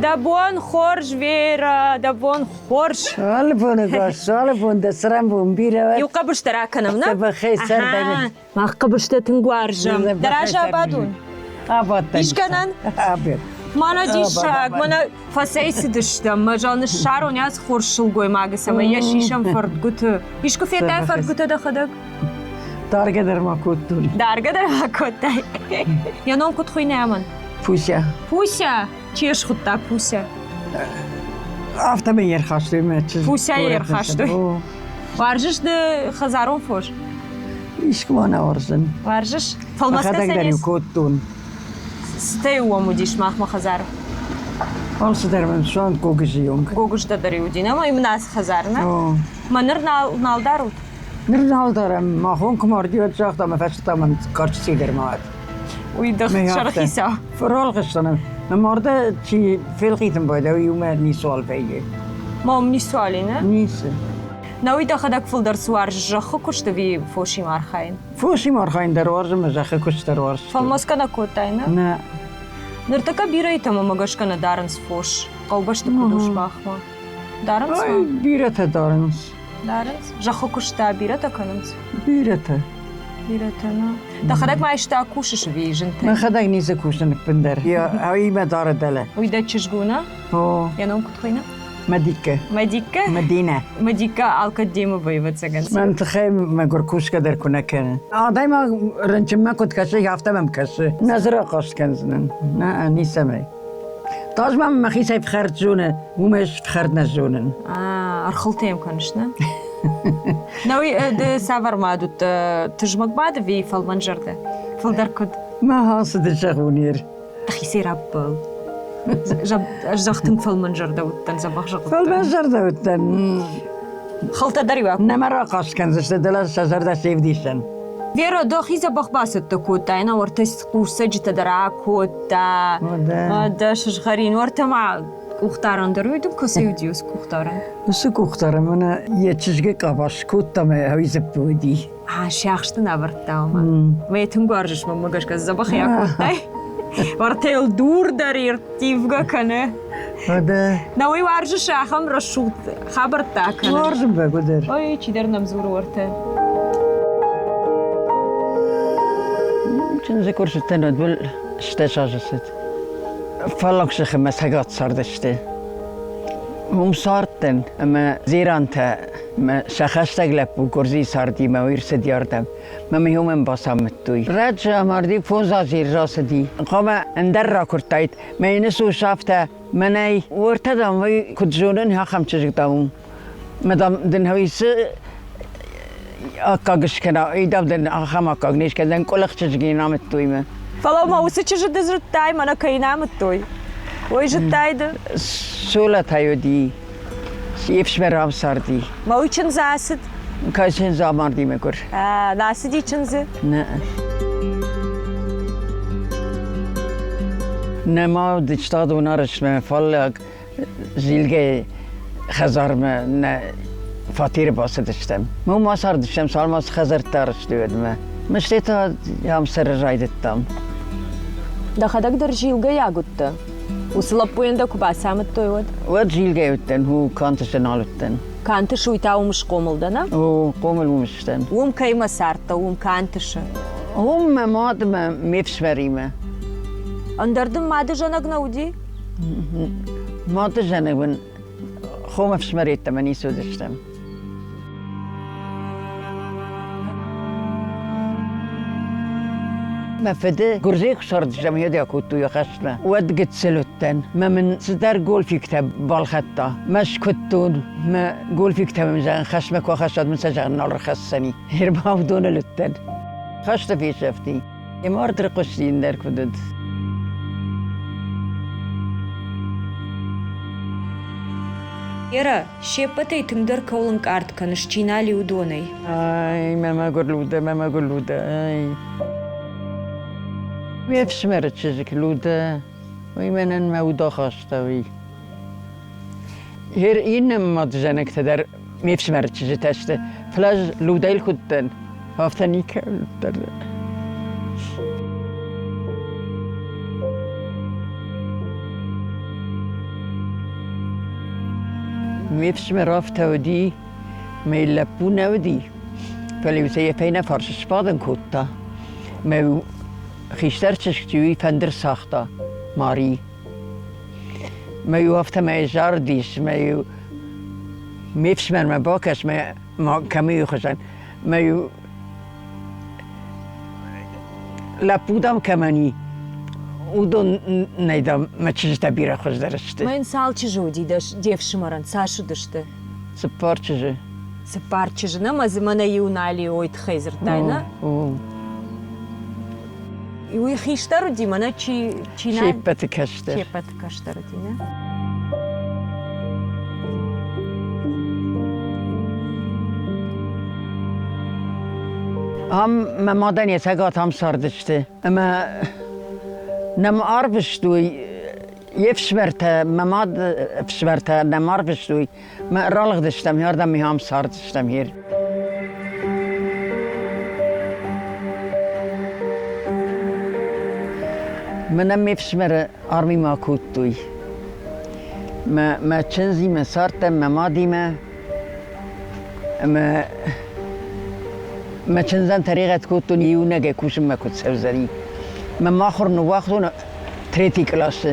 Дӕ бон хорз, Вера, дӕ бон хорз. Алы боны гас, алы бон дӕ цӕрӕнбон бирӕ уӕд. Иу хъӕбыстӕ ракӕнӕм, нӕ? Дзӕбӕхӕй цӕрдӕн. Мах хъӕбыстӕ тынг уарзӕм. Дӕ разы абадон? Абадтӕн. Искӕнӕн? Абед. Мӕнӕ диссаг, мӕнӕ фӕцӕйцыдыстӕм, мӕ зӕгъын, ссарон ацы хорз сылгоймагы, цӕмӕй йӕ сисӕм фӕрдгуыты. Искуы федтай фӕрдгуытӕ дӕхӕдӕг? Даргӕ дӕр ма кодтон. Даргӕ дӕр ма кодтай. Йӕ ном куыд хуыйны амӕн? Пуся. Пуся? Чи схуыдта Пуся? Афтӕмӕй йе рхастой мӕ чызг. Пуся йе рхастой. Уарзыс ды хӕдзарон фос? Искуы ма нӕ уарзын. Уарзыс? Фӕлмӕцгӕ Мӕхӕдӕг дӕр-иу кодтон. Цытӕ уӕм уыдис махмӕ хӕдзары? Алцыдӕр мын суанг гогызы онг. Гогызтӕ дӕр уыди, нӕ мын ацы хӕдзар, нӕ? Мӕ ныр нал, нал дарут? Ныр нал дарӕм. Махон куы марди, уӕд загъта, мӕ фӕстӕ мӕм карчы дӕр ма уӕд. Уый дӕ сӕрыхицау. Фыралгъыстӕн. Мӕ марды чи фелхъитын байдӕ, иумӕ ницуал вӕййы. Мам ницуал и, нӕ? Ницы. Науи дӕхӕдӕг фылдӕр цы уарзыс, зӕххы куыст ӕви фосимӕ архайын? Фосимӕ архайын дӕр уарзын, мӕ зӕххы куыст дӕр уарзын. Фӕлмасгӕ нӕ кодтай, нӕ? Нӕ. Ныртӕккӕ бирӕтӕ мӕмӕ гӕсгӕ нӕ дарынц фос. Хъӕубӕсты куыд у сымахмӕ? Дарынц ма? Бирӕтӕ дарынц. Дарынц? Зӕххы куыст та бирӕтӕ кӕнынц? Бирӕтӕ. Бирӕтӕ, нӕ. Дӕхӕдӕг ма исты акусыс ӕви зынтӕй? Мӕхӕдӕг ницы кусын ӕппындӕр. Уый дары дӕлӕ. Уый дӕ чызг у, нӕ? О. Йӕ ном куыд хуыйны? Мадикка. Мадикка? Мадинӕ. Мадикка алкӕд демӕ вӕййы, ӕвӕццӕгӕн. Мӕн тыххӕй мӕгуыр кусгӕ дӕр куы нӕ кӕны. Адӕймаг рынчынмӕ куыд кӕсы, афтӕ мӕм кӕсы. Нӕ дзы рахъаст кӕндзынӕн. Нӕ, ницӕмӕй. Таз ма мӕхицӕй фхӕрд зоны, уымӕй ӕз фхӕрд нӕ зонын. Ӕрхылтӕ йӕм кӕныс, нӕ? Нӕуи ды цавӕр мад уыдтӕ? Тызмӕг мад ӕви фӕлмӕнзӕрдӕ? Фылдӕр куыд? Мӕ ацыды зӕгъон ер. Дӕхицӕй раппӕл. Ӕз зӕгъ тынг фӕлмӕнзӕрдӕ уыдтӕн, дзӕбӕх зӕгъ Фӕлмӕнзӕрдӕ уыдтӕн. Хылтӕ дӕр-иу Нӕ мӕ рахъаст кӕндзысты, дӕлӕ сӕ зӕрдӕ се вдисӕн. Вера, дӕхи дзӕбӕх бацӕттӕ кодтай, нӕ уӕртӕ хъусцӕджытӕ дӕр акодта, дӕ сызгъӕрин уӕртӕ ма къухдарӕн дӕр уый дын кӕцӕй уыди уыцы къухдарӕн? Уыцы къухдарӕн мӕнӕ йӕ чызгы къабаз скодта мӕ уый дзыппы уыди. Сиахс дын ӕвӕрдта ома. Мӕ тынг уарзыс, мӕнмӕ гӕсгӕ дзӕбӕх ӕй акодтай. Уӕртӕ йыл дур дӕр ӕрттивгӕ кӕны. Уӕдӕ. Нӕ уый уарзыс ахӕм рӕсугъд хабӕрттӕ кӕнын. Уарзын бӕгуыдӕр. Ой, чидӕр нӕм дзуры уӕртӕ. Чындзы куы рцыдтӕн, уӕд мыл 16 азы цыд. Фаллаг сыхы мӕ цӕгат цардысты. Уым цардтӕн ӕмӕ Дзерантӕ мӕ сӕ хӕстӕг лӕппу Гуырдзыйы цардимӕ уый ӕрцыди ардӕм. Мӕ мын уымӕн бацамыдтой. Раджы амарди, фондз азы рацыди. Хъуамӕ ӕндӕр ракуырдтаид. Мӕ йын ус афтӕ, мӕнӕй уӕртӕ, дам, уый куыд зонын, ахӕм чызг, дам, у. Мӕ, дам, дын уый цы аккаг скӕна, уый, дам, дын ахӕм аккаг не скӕндзӕн, къуылых чызг йын амыдтой мӕ. Фӕлӕ ма уыцы чызджы ды зыдтай, мӕнӕ кӕй нӕ амыдтой? Уый зыдтай ды? Солӕтӕй уыди. Се фсымӕр ам царди. Мӕ уый чындзы ацыд? Кӕй чындзы амарди мӕгуыр? Ацыди чындзы? Нӕ. Нӕма уыдыстадон арӕзтмӕ фаллаг Зилгӕйы хӕдзармӕ нӕ фатеры бацыдыстӕм. Уым ма цардыстӕм, цалынмӕ цы хӕдзӕрттӕ арӕзтой, уӕдмӕ. Мыстӕй та ам цӕрын райдыдтам. Дӕхӕдӕг дӕр зилгӕйаг уыдтӕ? Уыцы лӕппуйӕн дӕ куы бацамыдтой, уӕд? Уӕд зилгӕ уыдтӕн, у Кантысы нал уыдтӕн. Кантысы уый та уым схъомыл дӕ, нӕ? О, хъомыл уым сдӕн. Уым кӕимӕ цардтӕ, уым Кантысы? Уым мӕ мад ӕмӕ ме фсымӕримӕ. Ӕндӕр дын мады зӕнӕг нӕ уыди? Мады зӕнӕг мын хом ӕфсымӕр йеддӕмӕ ницы уыдыстӕм. Мӕ фыды Гуырдзыйы куы цардыстӕм, уӕд акодтой йӕ хӕстмӕ. Уӕд гыццыл уыдтӕн. Мӕ мын цыдӕр гольфиктӕ балхӕдта. Мӕ скуыдтон. Мӕ гольфиктӕ мын зӕгъын, хӕстмӕ куы ахӕссат, мын сӕ зӕгъын нал рхӕссӕни. Ӕрбаудоныл уыдтӕн. Хӕсты фесӕфти. Йе мард рыхъуысти ӕндӕр куыд уыд. Вера, се ппӕтӕй тынгдӕр кӕуыл ӕнкъард кӕныс, чи нал и, уыдонӕй? Ай, мӕ мӕгуыр Лудӕ, мӕ мӕгуыр Лудӕ, ай. Ме фсымӕры чызг Лудӕ, уый мӕнӕн мӕ уд ахаста, уый. Гьер иннӕ мадызӕнӕгтӕ дӕр ме фсымӕры чызджытӕ сты, фӕлӕ ӕз Лудӕйыл куыд дӕн, афтӕ никӕуыл дӕр. Ме фсымӕр афтӕ уыди, мӕ лӕппу нӕ уыди, фӕлӕ-иу сӕ йӕ фӕйнӕ фарсы сбадын кодта. Мӕ-иу хистӕр чызг-иу фӕндыр цагъта, Мари. Мӕ-иу афтӕмӕй зарыдис, мӕ-иу ме фсымӕрмӕ бакӕс, мӕ кӕмӕй хуызӕн, мӕ-иу лӕппу, дам, кӕмӕн и, уыдон нӕй, дам, мӕ чызджытӕ бирӕ хуыздӕр сты. Мӕн цал чызджы уыди де фсымӕрӕн, цас уыдысты? Цыппар чызджы. Цыппар чызджы, нӕ мӕ дзы мӕнӕ иу нал и, ой тыххӕй дзырдтай, нӕ? Уый хистӕр уыди, мӕнӕ чи чи Се ппӕты кӕстӕр. Се ппӕты кӕстӕр уыди, нӕ? Ам мӕ мадӕн йӕ цӕгат ам цардысты. Ӕмӕ нӕм арвыстой йе фсымӕртӕ, мӕ мад ӕфсымӕртӕ нӕм арвыстой. Мӕ ралыгъдыстӕм ардӕм ам цардыстӕм хер. Мӕнӕн ме фсымӕры армимӕ кодтой. Мӕ, мӕ чындзимӕ цардтӕн, мӕ мадимӕ. Ӕмӕ мӕ чындзӕн тӕригъӕд кодтон, иунӕгӕй кусынмӕ куыд цӕудзӕни. Мӕ махуыр ныууагътон третий къласы.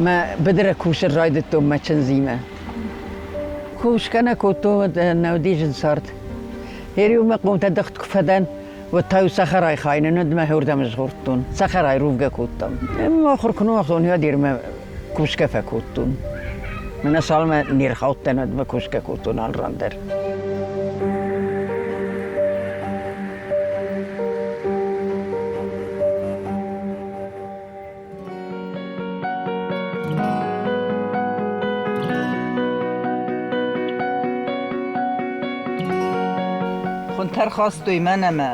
Мӕ быдыры кусын райдыдтон мӕ чындзимӕ. Кусгӕ нӕ кодтон, уӕд нӕ уыди зын цард. Иу мӕ хъомтӕ дыгъд куы фӕдӕн, уӕд та-иу цӕхӕрайы хай нын мӕ уырдӕм згъордтон. Цӕхӕрайы рувгӕ кодтам. Мӕ ахуыр куы ныууагътон, уӕд ирмӕ кусгӕ фӕкодтон. Мӕнӕ цалынмӕ не рхаудтӕн, уӕдмӕ кусгӕ кодтон алы ран дӕр. Хунтӕ рхастой мӕн ӕмӕ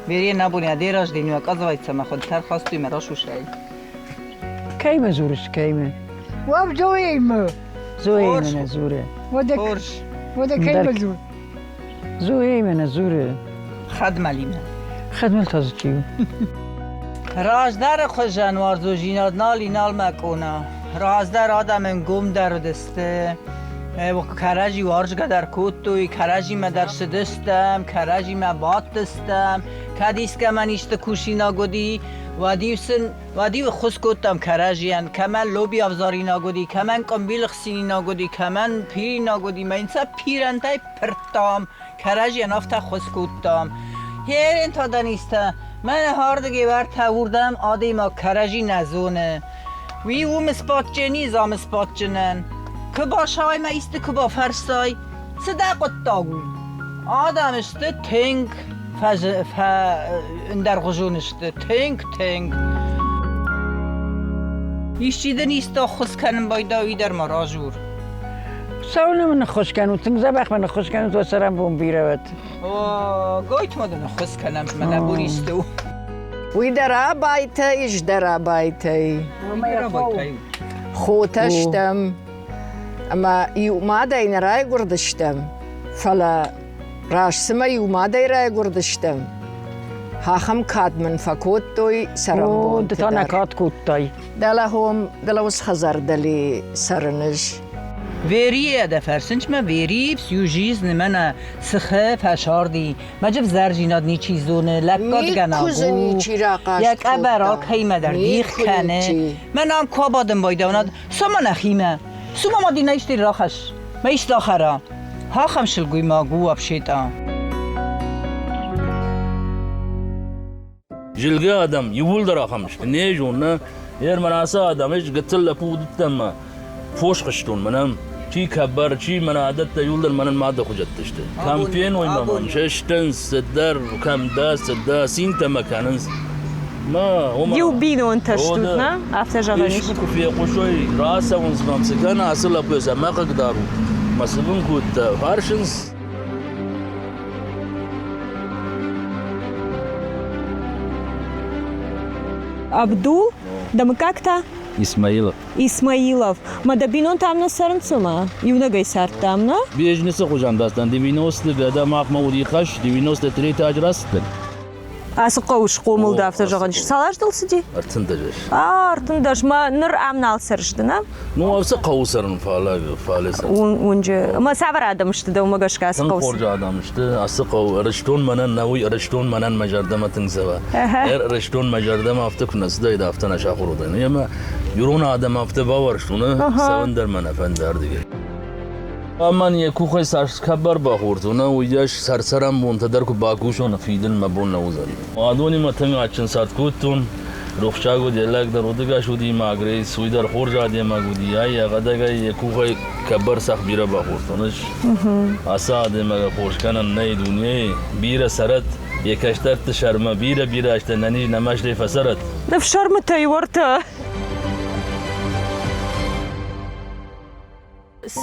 Вере набони адеразден оказывается, мӕ хунтӕ рхастой мӕ расушай. Кӕимӕ дзурыс, кӕимӕ? Уӕв Зоеймӕ. Зоеймӕ нӕ дзуры. Хорз. Уӕдӕ кӕимӕ дзуры? Зоеймӕ нӕ дзуры. Хӕдмӕлимӕ. Хӕдмӕл та дзы чи у? Раздӕры хуызӕн уарзондзинад нал и, нал мӕ къона. Раздӕр адӕм ӕнгомдӕр уыдысты, кӕрӕдзи уарзгӕ дӕр кодтой, кӕрӕдзимӕ дӕр цыдыстӕм, кӕрӕдзимӕ бадтыстӕм. Кӕд искӕмӕн исты кусинаг уыди, уӕд-иу сын уӕд-иу ӕххуыс кодтам кӕрӕдзийӕн, кӕмӕн лоби ӕвзаринаг уыди, кӕмӕн къуымбил ӕхсининаг уыди, кӕмӕн пиринаг уыди, мӕ йын сӕ пирӕнтӕй пырдтам. Кӕрӕдзийӕн афтӕ ӕххуыс кодтам. Херентадӕнистӕ, мӕнӕ ардыгӕй уӕртӕ уырдӕм адӕймаг кӕрӕдзи нӕ зоны. Уый уым сбадджын ам сбадджынӕн. Куы басай мӕ исты куы бафӕрсай, цы дӕ хъуыддаг у? Адӕм сты тынг ӕндӕргъуызон сты, тынг, тынг. Исчи дын исты ӕххуыс кӕнын байдайа, уый дӕр ма разур. Цӕуылнӕ мын ныххуыс кӕнут? Тынг дзӕбӕх мын ныххуыс кӕнут, уӕ цӕрӕнбон бирӕ уӕд. О, гойт-ма дын ӕххуыс кӕнӕм, мӕнӕ буристы у. Уый дӕр Абайтӕ ис дӕр Абайтӕй. Хотӕ стӕм ӕмӕ иу мадӕй нӕ райгуырдыстӕм, фӕлӕ раст цыма иу мадӕй райгуырдыстӕм, ахӕм кад мын фӕкодтой цӕрӕнбонты Ды та нӕ кад кодтай. Дӕлӕ хом, дӕлӕ уыцы хӕдзар дӕле цӕрын ӕз. Верийӕ дӕ фӕрсынчмӕ Вери всю жизнь мӕнӕ сыхы фӕсарди. Мӕджы взӕрдзинад ничи зоны, лӕггадгӕнӕг Никуы дзы у. ничи рахъаст Йӕ къӕбӕр кодта. алкӕимӕ дӕр дих Никуы кӕны. ничи. Мӕн ам куы абадын байдӕунад, цома нӕхимӕ. Цума ма дин исти рахӕсс, мӕ исты ахӕра. Ахӕм сылгоймаг у вообще-то. Зилгӕ адӕм иууылдӕр ахӕм сты. Не зон, нӕ. Ер мӕн ацы адӕм ис гыццыл лӕппу уыдтӕн мӕ фос хызтон мӕнӕн. Чи кӕбӕр, чи мӕнӕ адӕттӕ иууылдӕр мӕнӕн мады хуызӕттӕ сты. Кӕм феной мӕ мӕн, сыстынц, цыдӕр, кӕм дӕ, цы дӕ, цинтӕ мӕ кӕнынц. Мӕ, ома, Иу бинонтӕ стут, нӕ? Афтӕ зӕгъӕн ис. Искуы куы фехъусой, рацӕуынц мӕм, цы кӕна ацы лӕппу, цӕмӕ хъыгдарут, мӕ цы бын кодта, фӕрсынц. Абдул, дӕ мыггаг та? Исмаилов. Исмаилов. Ма дӕ бинонтӕ ам нӕ цӕрынц ӕмӕ иунӕгӕй цардтам, нӕ? Бежницы хуызӕн дастан 90-ты года махмӕ уыди хӕс, 93 аз рацыдтӕн. Ацы хъӕуы схъомыл дӕ, афтӕ зӕгъӕн ис. Цал азы дыл цыди? 13. А, 13. Мӕ ныр ам нал цӕрыс ды, нӕ? Ну, ацы хъӕуы цӕрын, фӕлӕ фале цӕрын. Уынджы. Ӕмӕ цавӕр адӕм сты дӕумӕ гӕсгӕ ацы Тынг хъӕуы? хорз адӕм сты. Ацы хъӕу Ӕрыстон мӕнӕн нӕ уый Ӕрыстон мӕнӕн мӕ зӕрдӕмӕ тынг цӕуы. Ӕрыстон мӕ зӕрдӕмӕ афтӕ куы нӕ цыдаид, афтӕ нӕ сахуыр уыдаин. Ӕмӕ ирон адӕм афтӕ бауарзтон, цӕуын дӕр мӕ нӕ фӕнды ардыгӕй. Амӕн йӕ къухӕй цас хабар бахордтон, уыйас сӕр-цӕрӕнбонтӕ дӕр куы бакусон, фидын мӕ бон нӕ уыдзӕн. Адонимӕ тынг адджын цард кодтон. Рухсаг уыд, йӕ лӕг дӕр удыгас уыди Магрейс, уый дӕр хорз адӕймаг уыди. Ай йӕхӕдӕгӕй йӕ къухӕй кӕбӕр цӕхх бирӕ бахордтон ӕз. Ацы адӕймагӕн хорз кӕнӕн нӕй дунейы, бирӕ цӕрӕд, йӕ кӕстӕрты сӕрмӕ бирӕ-бирӕ азтӕ нӕниз нӕ мӕстӕй фӕцӕрӕд. Ӕфсӕрмытӕй уӕртӕ.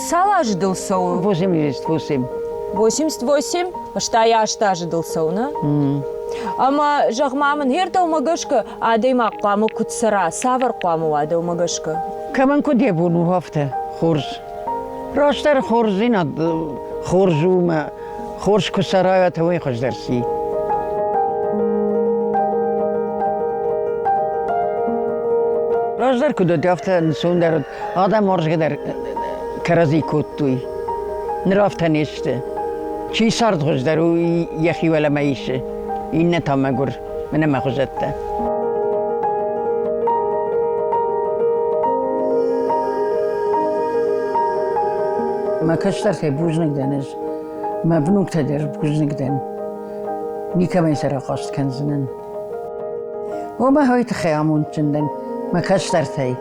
Цал азы дыл цӕуы? 88. 88? 68 азы дыл цӕуы, нӕ? Ӕмӕ, зӕгъ-ма мын, гъер дӕумӕ гӕсгӕ адӕймаг хъуамӕ куыд цӕра, цавӕр хъуамӕ уа дӕумӕ гӕсгӕ? Кӕмӕн куыд йӕ бон у, афтӕ хорз. Растдӕр хорздзинад хорз у мӕ хорз куы цӕрай, то уый хуыздӕр си. Раздӕр куыд уыд, афтӕ ӕнцондӕр уыд. Адӕм уарзгӕ дӕр кӕрӕдзи кодтой. Ныр афтӕ не сты. Чи цардгъуыздӕр у, йӕхи уӕлӕмӕ исы, иннӕ та мӕгуыр, мӕнӕ мӕ хуызӕттӕ. Мӕ кӕстӕртӕй бузныг дӕн ӕз, мӕ внуктӕ дӕр бузныг дӕн. Никӕмӕй сӕ рахъаст кӕндзынӕн. Уымӕ уый тыххӕй амондджын дӕн мӕ кӕстӕртӕй.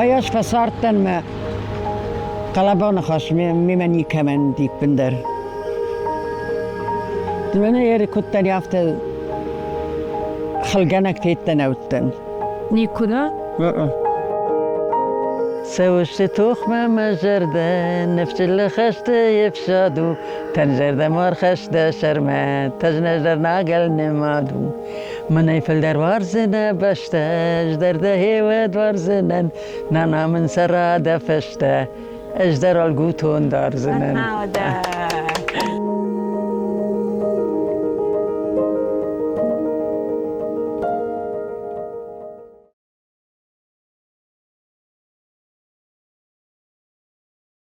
Ай ӕз фӕцардтӕн мӕ хъӕлӕба ныхас мемӕ никӕмӕн ӕппындӕр. Мӕнӕ ӕркуыдтӕн афтӕ хылгӕнӕг теттӕ нӕ уыдтӕн. Никуы нӕ? Цӕуысты тохмӕ мӕ зӕрдӕ, ныфсыл хӕсты ӕфсад у, тӕнзӕрдӕ мархӕс дӕ сӕрмӕ, тӕзнӕзӕрнагӕл нымад у. Мӕнӕй фылдӕр уарзынӕ бӕстӕ, ӕз дӕр дӕ хеуӕд уарзынӕн, нана мын цӕра дӕ фӕстӕ, ӕз дӕр ӕлгутон дардзынӕн.